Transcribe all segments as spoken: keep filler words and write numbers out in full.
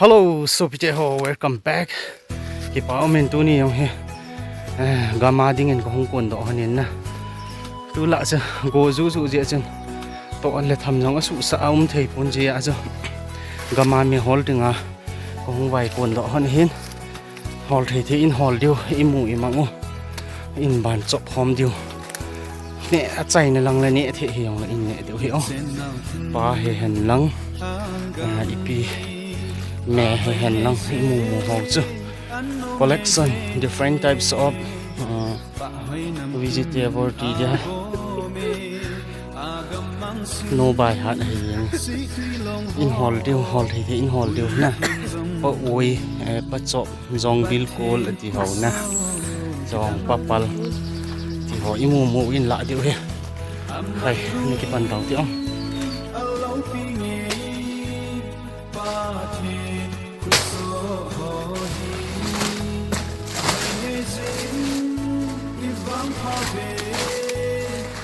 Hello, sopite ho, welcome back. Kipa umin tuni jong hi, eh, gam a dingin kahung kondoh lhonin na. Tulai chu go juju jeh chun toh le tham jong asuhsah a um thei pon jeh a chu gam a mi hol dinga kahung vai kondoh lhon ahin. Hol thei thei in hol diu, imu imang u. In ban chop khom diu. Neh a chaina lang le neh thei hijongle in neh diu hi o. Pa hihen lang. Ah, ipi me hihen lang imu mu ho chu. Collection, different types of, ah, vegetable ti dia. No buy hat ahi jeng. In hol diu, hol thei thei in hol diu na. Pa ui, eh, pa chop, jong bil kol ati ho na. Jong papal. Ti ho imu mu in la diu hi. Hai, ni kipan dau ti ong.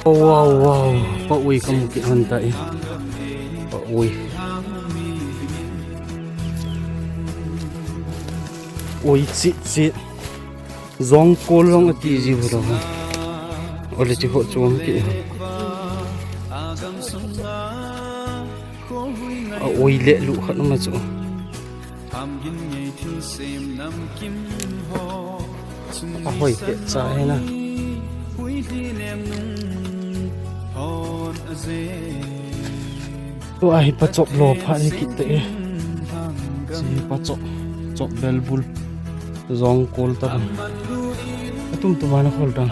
Wow, wow, pa ui kamu kit hon tai. Pa ui. Ui chit chit. Jong kol jong ati ji hu lo. Ole ti ho chuang kit. A ui le lu khat ma chu. A hoi pet cha hi na. Tua hi pa chop lo pha hi kit te. Chi pa chop, chop bel bul. Jong kol ta. Atum tum a na khol ta.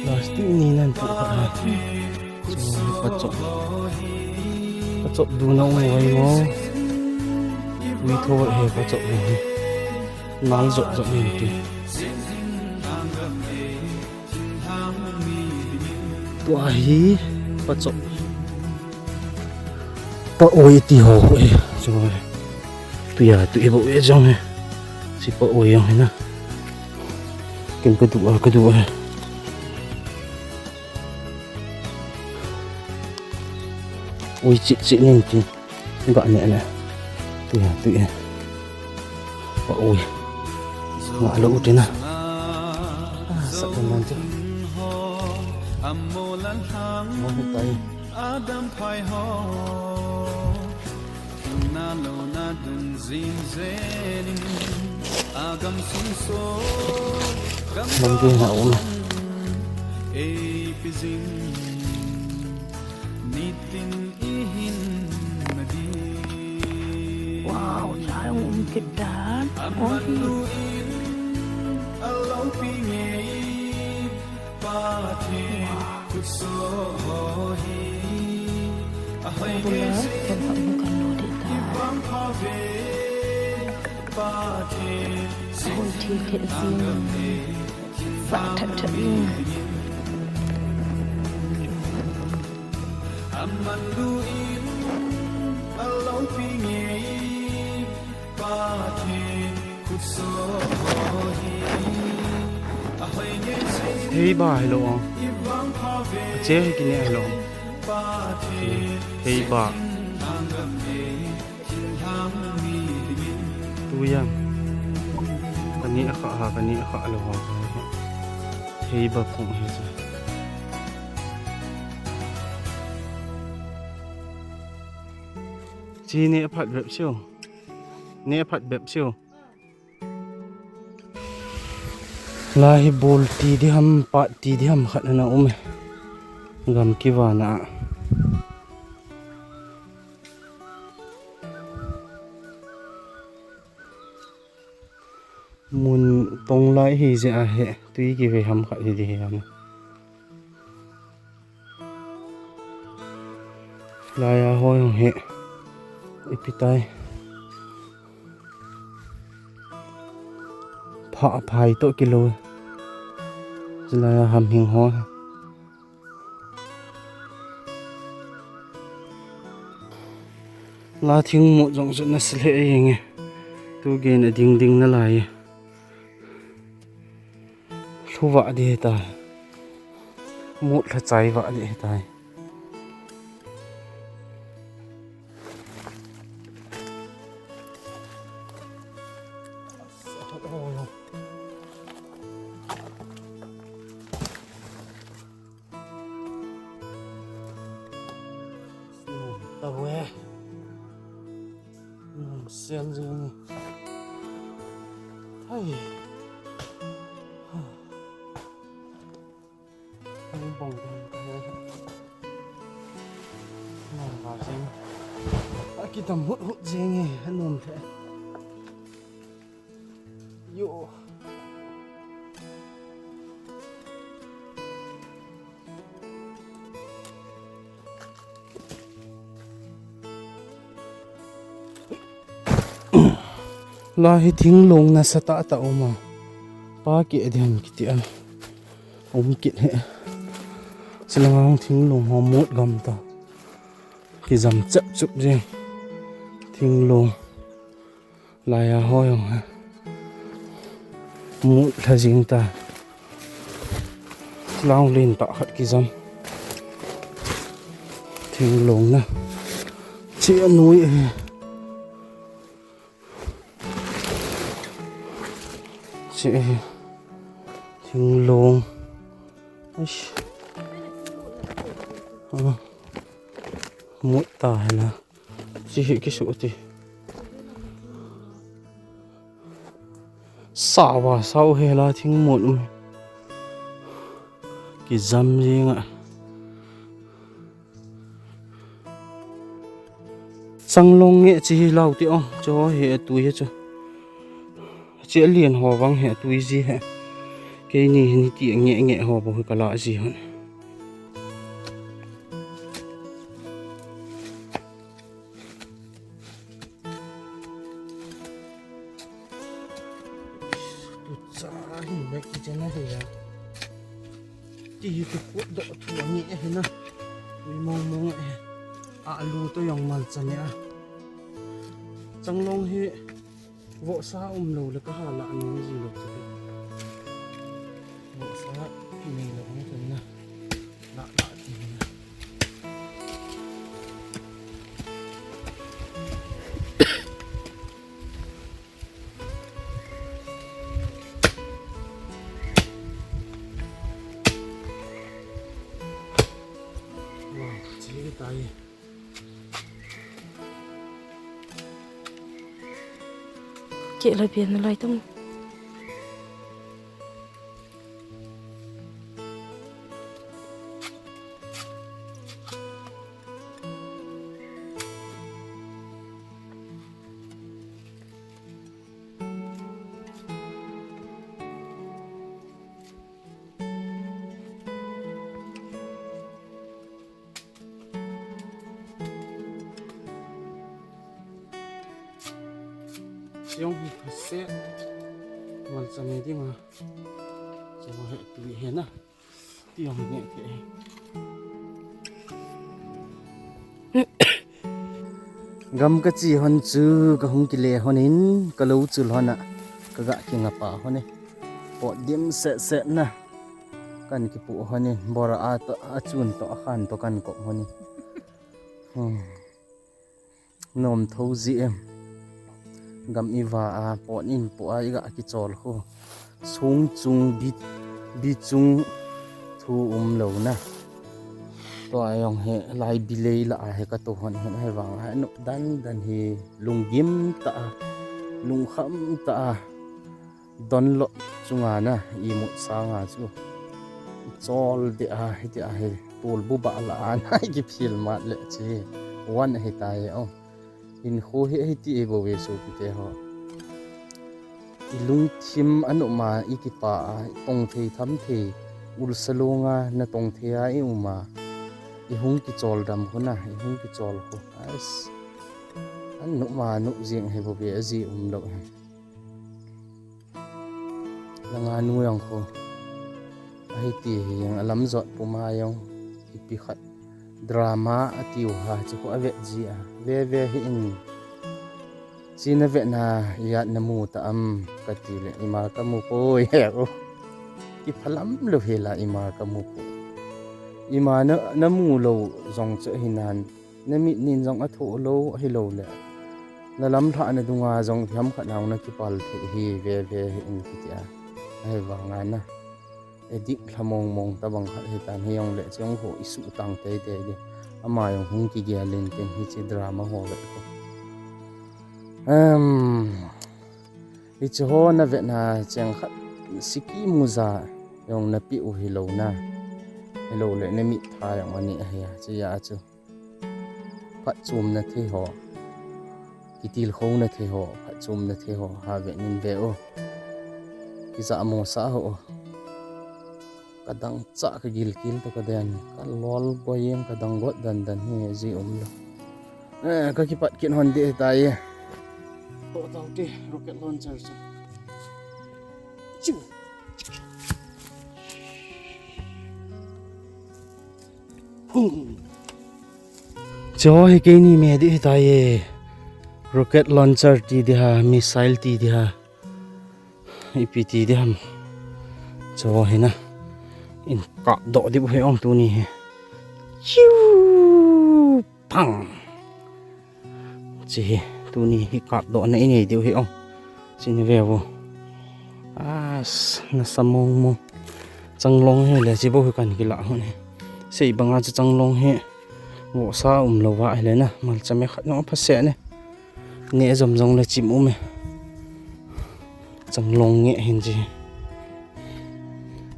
Plastic ni nan tu khat ha. Chu pa chop. Pa chop du na um vai mo. Ui tho he pa chop ni. Nal jop jop ni ti. Tua hi pa chop. Pa ui ti ho e. Chu. Tuia, tui bo e jong he. Si pa ui jong he na. Kin ka du a, ka du a. Ui chit chit nin tin. Ga ne ne. Tuia, tuia. Pa ui. Nga lo utina. Ah, sa ko man tu. Mo ni tai. Adam phai ho. Na lo na dun zin zenin. Agam sung so. Gam ke na um. Ei pizin. Nitin ihin nadi. Wow, jai um kidan. Aman luin. Alo pinge. Hei ba hello. Che hi kine hello. Hei ba. Tu jam. Kani a kha ha, kani a kha lo ha. Hei ba phung hi sa. Chi ne phat bep siu. Ne phat bep siu. Lai hi bul ti di ham, pat ti di ham khat ana um e. Gam kivana. Mun tong lai hi jeh a he, tui kive ham khat hi di hi ham. Lai a hoi hong he. Ipi tai. Pha phai to kilo. Lai a ham hing ho. La thing mut jong chu na sile e nge. Tu gen a ding ding na lai. Lhuva di ta. Mut lha chai va di ta. Tau e. Sel jing. Hai. Bong bong ka he. Nang ba jing. Akidam hut hut jing e, anom the. Yo. Lai hi thinglong nasatah tah um a. Pa keh ding kiti a. Um kit he. Chilang a thinglong ho mut gam ta. Kijam chep chup jing. Thinglong. Lai a ho jong he. Mut lha jing ta. Lang len tah khat kijam. Thinglong na. Che anoi e. Che e. Thinglong. Eish. Ah. Mut ta he la. Chi hi kisu ti. Sawa sau he la thing mut um. Kijam jing a. Changlong nge chi hi lau ti o. Cho he tui he chu. Chi a lian ho vang he tui ji he. Keini hi ni ti nge nge ho bo hi kala ji hon. Tucha hi le kichen a hi a. Ti hi tu kut doh thu ani e hi na. Tui mong mong e. Alu to jong malcha ne a. Changlong hi vohsa um lou le ka ha la nung ji lou chu. Vohsa nei lou ni tun na. La la ti na. Wow, chi tai. Keh la pian lai tong. Jong hi khaset. Malcha nei ding a. Jong hi tui he na. Ti jong ne the. Gam ka chi hon chu ka hung kile hon in ka lo chu lhon a ka ga kinga pa hon e. Pot dim set set na. Kan kipu hon in bora a to a chun to a khan to kan kop hon in. Hmm. Nom tho ji em. Gam i va a, pot in pu a, i ga kichol khu. Sung chung bi, bi chung thu um lo na. Tua jong he, lai bi lei la a he ka to hon he, he vang a, nop dan dan hi, lunggim ta a, lungkham ta a. Donlop chunga na imut sanga chu chol de a, hiti a hi, tulbu ba la a na kiphil mat le chi. Wan hi ta e o. In khu hi hiti e bo ve su kite ho. I lungthim anu ma i kipa a, tong thei tham thei, ulsa longa na tong thei a i uma. I hung kichol dam khu na, i hung kichol khu. Ais. Anu ma nu jing hi bo ve a ji um lo hi. Langa nu jong khu. Ahi ti hi jong alam jot puma jong. Ipi khat. Drama atiu ha chu khu avet ji a. Ve ve hi in. Chi na vet na ijat na mu ta am kati le ima ka mu poi he u. Kiphalam lo hi la ima ka mu poi. Ima na, na mu lo jong chu hi nan. Na mit nin jong a thoh lo, a hi lo le. Na lamlhah na dunga jong themkhat nang na kipal thei hi veve hi in kiti a. Ahivanga na. Edik lha mong mong tabang khat hitan hijongle chong ho isuh tang teitei di. Ama jong hung kigel in tin hiche drama ho vet ko. Em, hiche ho na vetna cheng khat siki muja jong na pi u hilou na. Hilou le na mit tha jong ani ahi a. Chuja chu. Phatchomna thei ho, kitilkhouna thei ho, phatchomna thei ho, ha ve nin ve o. Kijah mo sa ho. Ka dang cha ka gilkel ta ka den, ka lol boyem ka dang got dan dan hi ji um lo. Eh, ka kipat kin hon de ta ye. To tau te rocket launcher chu. Chu. Cho hi keini me di hitai e. Rocket launcher ti di ha, missile ti di ha. Ipi ti di ham. Cho hi na. In kap doh di bu hi ong tuni hi. Chiu. Pang. Chi hi, tuni hi kap doh na i nei diu hi ong. Chi ni ve vo. As, na sa mong mong. Changlong hi le chi bo hi kan kila hun hi. Sei banga chu changlong hi. Vohsa um lo va hi le na. Malchame khat no pha se ne. Ne jom jong le chim um e. Changlong nge hin chi.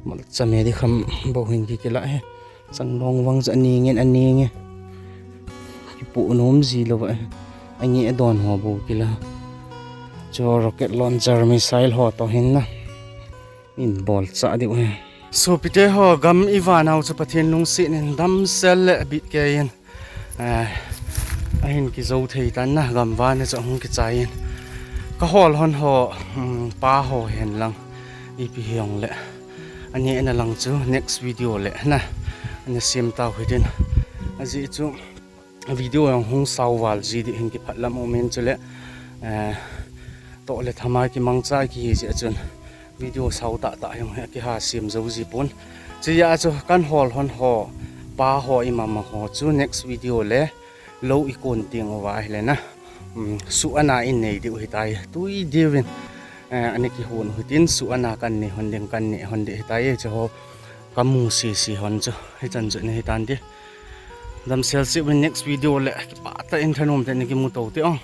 Malchame di kham bo hin ki kila hi. Changlong vang chu aning in aning e. Kipu nom ji lo va. Angi adon ho bu kila. Cho rocket launcher missile ho to hin na. In bol cha diu he. Sopite ho gam i vanau chu Pathen lungset in damsel le bit kei in. Eh, ahin kijo thei tan na gam van chu hung kichai in. Ka hol hon ho, um, pa ho hen lang. Ipi hiong le. Ani ana lang chu next video le na. Ana sim tau hitin. Aji chu video jong hung sao val ji di hin kiphat lam um in chule, eh, to le thama kimangcha kihi ji a chun video sao tah tah jong hi kiha sim jo ji pon. Chuja chu kan hol hon ho, pa ho i mama ho chu next video le lo i kon ting uva hi le na. Um, su ana in nei diu hitai. Tui diu in, eh, ani kihon hitin su ana kan nei hon ding kan nei hon di hitai chu ho. Ka mu sisi hon chu. Hichan chu ni hitan di. Damsel si win next video le. Kipah tah in thanom tah in kimu to ti ong.